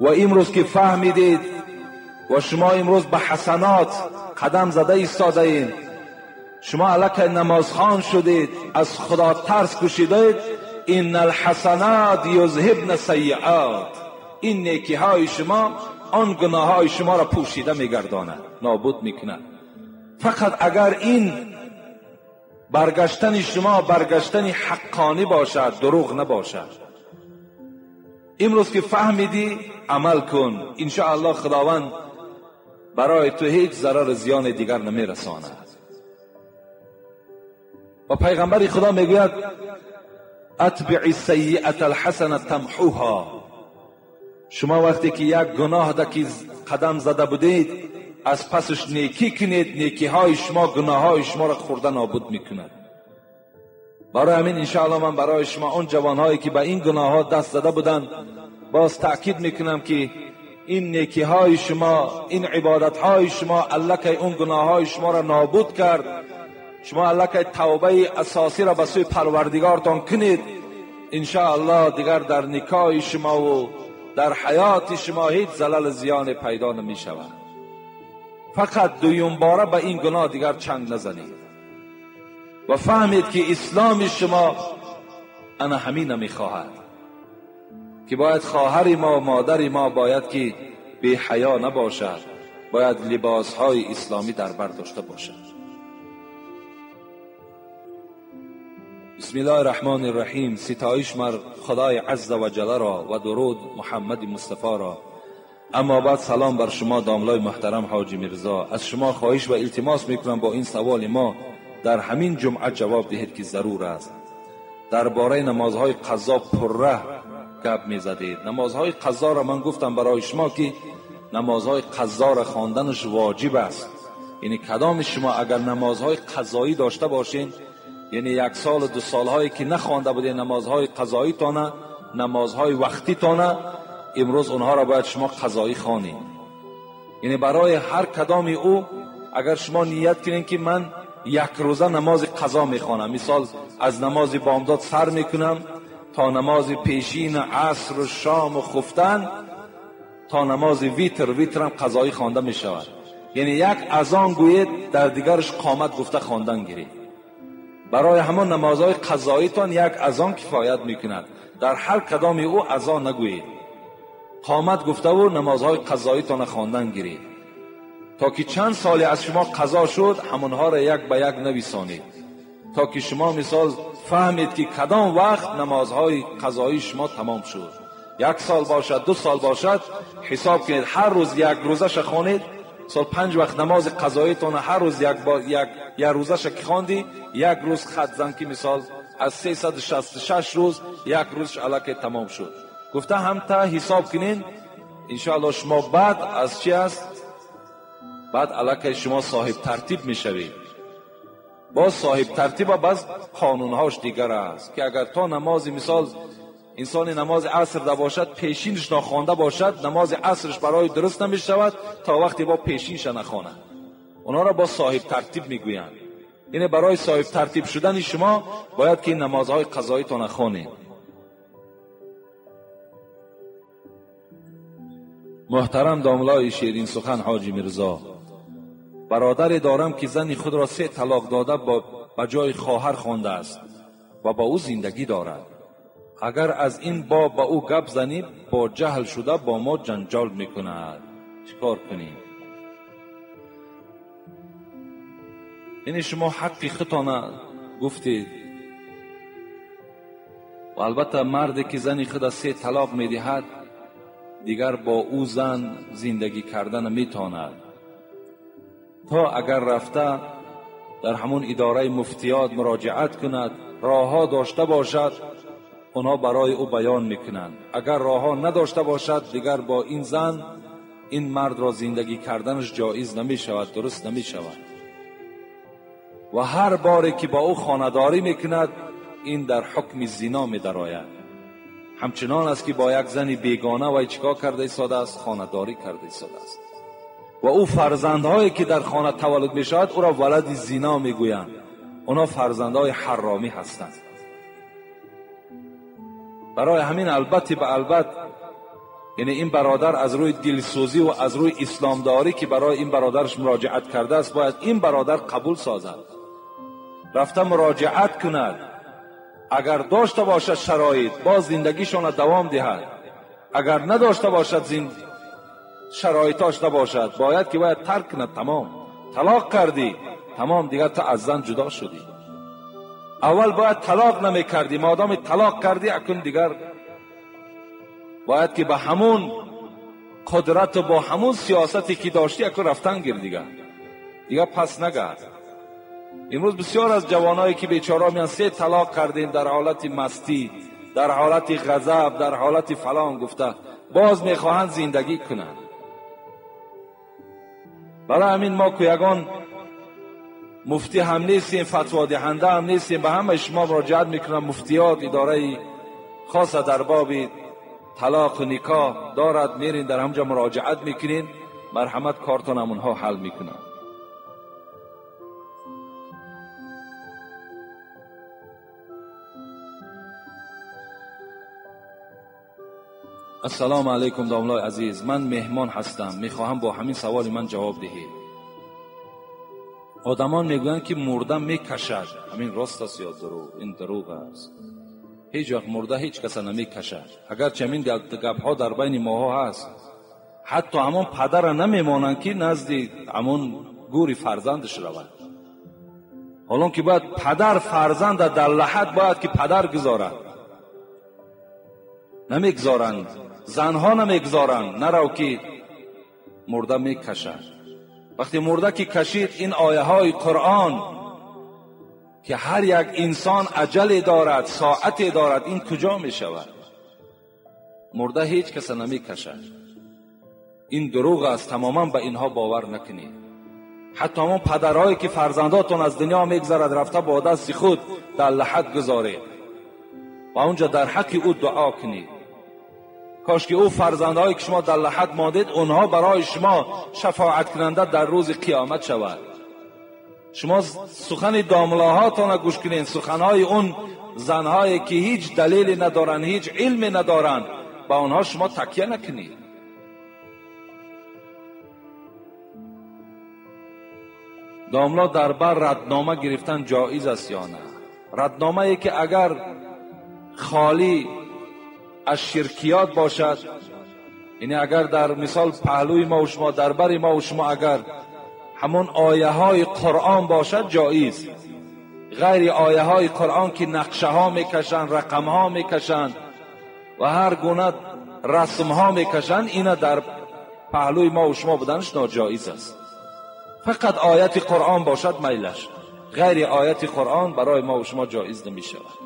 و امروز که فهمیدید و شما امروز به حسنات قدم زده ایستاده این، شما الکی نمازخوان شدید، از خدا ترس کشیدید، ان الحسنات یذهبن السیئات، این نیکی های شما آن گناه های شما را پوشیده میگرداند، نابود میکند. فقط اگر این برگشتن شما برگشتن حقانی باشد، دروغ نباشد. امروز که فهمیدی عمل کن، انشاءالله خداوند برای تو هیچ ضرر زیان دیگر نمیرساند. و پیغمبر خدا میگوید اتبع السیئة الحسنة تمحوها. شما وقتی که یک گناه دکی قدم زده بودید، از پسش نیکی کنید، نیکی های شما گناه های شما را خورده نابود میکند. برای همین انشاءالله من برای شما اون جوانهایی که به این گناه ها دست زده بودند باز تأکید میکنم که این نیکی های شما، این عبادت های شما الکی اون گناه های شما را نابود کرد. شما الکی توبه اساسی را به سوی پروردگارتان کنید، انشاءالله دیگر در نکاح شما و در حیات شما هیچ زلل زیان پیدا نمی شود. فقط دویم باره به این گناه دیگر چنگ نزنید و فهمید که اسلام شما انا همین نمی خواهد که باید خواهر ما و مادر ما باید که بی حیا نباشد، باید لباس های اسلامی در بر داشته باشد. بسم الله الرحمن الرحیم. ستایش مر خدای عز و جل را و درود محمد مصطفی را. اما بعد سلام بر شما داملای محترم حاجی میرزا. از شما خواهش و التماس میکنم با این سوال ما در همین جمعه جواب دهید که ضرور است. درباره نمازهای قضا پره گپ میزدید. نمازهای قضا را من گفتم برای شما که نمازهای قضا را خواندنش واجب است. یعنی کدام شما اگر نمازهای قضایی داشته باشین، یعنی یک سال و دو سالهایی که نخوانده بودین نمازهای قضایی تانه، نمازهای وقتی تانه، امروز اونها را باید شما قضایی خوانید. یعنی برای هر کدامی او اگر شما نیت کنین که من یک روزه نماز قضا میخوانم، مثال از نماز بامداد سر میکنم تا نماز پیشین عصر و شام و خفتن تا نماز ویتر، ویترم قضایی خوانده میشود. یعنی یک اذان گویید در دیگرش قامت گفته خواندن گیرید. برای همان نمازهای قضاییتان یک اذان کفایت میکند. در هر کدامی او اذان نگویید، قامت گفته و نمازهای قضاییتان خواندن گیرید تا که چند سالی از شما قضا شد همونها را یک به یک نویسانید، تا که شما مثال فهمید که کدام وقت نمازهای قضایی شما تمام شد. یک سال باشد، دو سال باشد، حساب کنید هر روز یک روزش خوانید. سال 5 وقت نماز قضاییتان هر روز یک با یک یک روزش که خواندی، یک روز خط زن که مثال از 366 روز یک روزش الکی تمام شد. گفته هم تا حساب کنین انشاءالله شما بعد از چی است؟ بعد الکی شما صاحب ترتیب میشوید. باز صاحب ترتیب باز قانونهاش دیگر است که اگر تا نماز مثال انسان نماز عصر ده باشد، پیشینش نخوانده باشد، نماز عصرش برای درست نمیشود تا وقتی با پیشینش نخواند. اونا را با صاحب ترتیب میگویند. یعنی برای صاحب ترتیب شدن شما باید که این نمازهای قضایی تا نخوانید. محترم داملای شیرین سخن حاجی میرزا، برادری دارم که زن خود را 3 طلاق داده با جای خواهر خوانده است و با او زندگی دارد. اگر از این باب با او گپ زنی با جهل شده با ما جنجال میکند. چیکار کنیم؟ یعنی شما حق خودتان گفتید و البته مردی که زن خود 3 طلاق میدهد دیگر با او زن زندگی کردن میتواند. تا اگر رفته در همون اداره مفتیات مراجعت کند، راهها داشته باشد، اونها برای او بیان میکنند. اگر راهها نداشته باشد دیگر با این زن این مرد را زندگی کردنش جایز نمیشود، درست نمیشود. و هر باری که با او خانه‌داری میکند این در حکم زنا میدرآید. همچنان است که با یک زن بیگانه و چیکار کرده ایستاده است؟ خانه‌داری کرده ایستاده است. و او فرزندهایی که در خانه تولد میشود او را ولد زنا میگویند. اونا فرزندهای حرامی هستند. برای همین البته به البته یعنی این برادر از روی دلسوزی و از روی اسلامداری که برای این برادرش مراجعت کرده است باید این برادر قبول سازد. رفته مراجعت کند. اگر داشته باشد شرایط باز زندگیشان دوام دهد، اگر نداشته باشد شرایطاش نباشد، باید که باید ترک کند. تمام، طلاق کردی، تمام، دیگر تو از زن جدا شدی. اول باید طلاق نمی کردی، مادام طلاق کردی اکنون دیگر باید که به همون قدرت و با همون سیاستی که داشتی اکنون رفتن گیر، دیگر پس نگرد. امروز بسیار از جوانایی که بیچاره میان 3 طلاق کردیم، در حالت مستی، در حالت غضب، در حالت فلان گفته، باز میخواهند زندگی کنند. برای همین ما که یگان مفتی هم نیستیم، فتوا دهنده هم نیستیم، به همه شما مراجعت میکنم. مفتیات اداره خاص در باب طلاق و نکاح دارد، میرین در همجا مراجعت میکنین، مرحمت کارتان همونها حل میکنن. السلام علیکم داملای عزیز، من مهمان هستم، میخواهم با همین سوال من جواب دهید. آدمان میگویند که مرده میکشد، همین راست است یا دروغ؟ این دروغ است. هیچ وقت مرده هیچ کس نمیکشد، اگرچه همین گپ ها در بین ماها هست. حتی همون پدر نمیمانند که نزد همون گوری فرزندش رود. حالا که باید پدر فرزند در لحد باید که پدر گذارد، نمیگذارند، زنها نمیگذارند، نرو که مرده میکشد. وقتی مرده که کشید، این آیه های قرآن که هر یک انسان اجل دارد، ساعت دارد، این کجا می شود؟ مرده هیچ کس نمی کشد. این دروغ است، تماما به اینها باور نکنید. حتی همون پدرهایی که فرزنداتون از دنیا میگذرد، رفته با دست خود در لحد گذارید و اونجا در حق او دعا کنید. کاش که او فرزندهایی که شما در لحد ماندید، اونها برای شما شفاعت کننده در روز قیامت شود. شما سخن داملاهاتان گوش کنین، سخنهای اون زنهایی که هیچ دلیلی ندارن، هیچ علمی ندارن، با اونها شما تکیه نکنید. داملا در بر ردنامه گرفتن جایز است یا نه؟ ردنامه ای که اگر خالی از شرکیات باشد، یعنی اگر در مثال پهلوی ما و شما، در بر ما و شما اگر همون آیه های قرآن باشد جایز. غیر آیه های قرآن که نقشه ها میکشن، رقم ها میکشن و هر گونه رسم ها میکشن، اینا در پهلوی ما و شما بودنش ناجایز است. فقط آیت قرآن باشد میلش، غیر آیت قرآن برای ما و شما جایز نمیشود.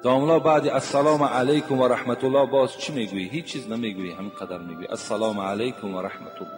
داملا بعد السلام علیکم و رحمت الله باز چی میگویی؟ هیچ چیز نمیگویی، همین قدر میگویی السلام علیکم و رحمت الله.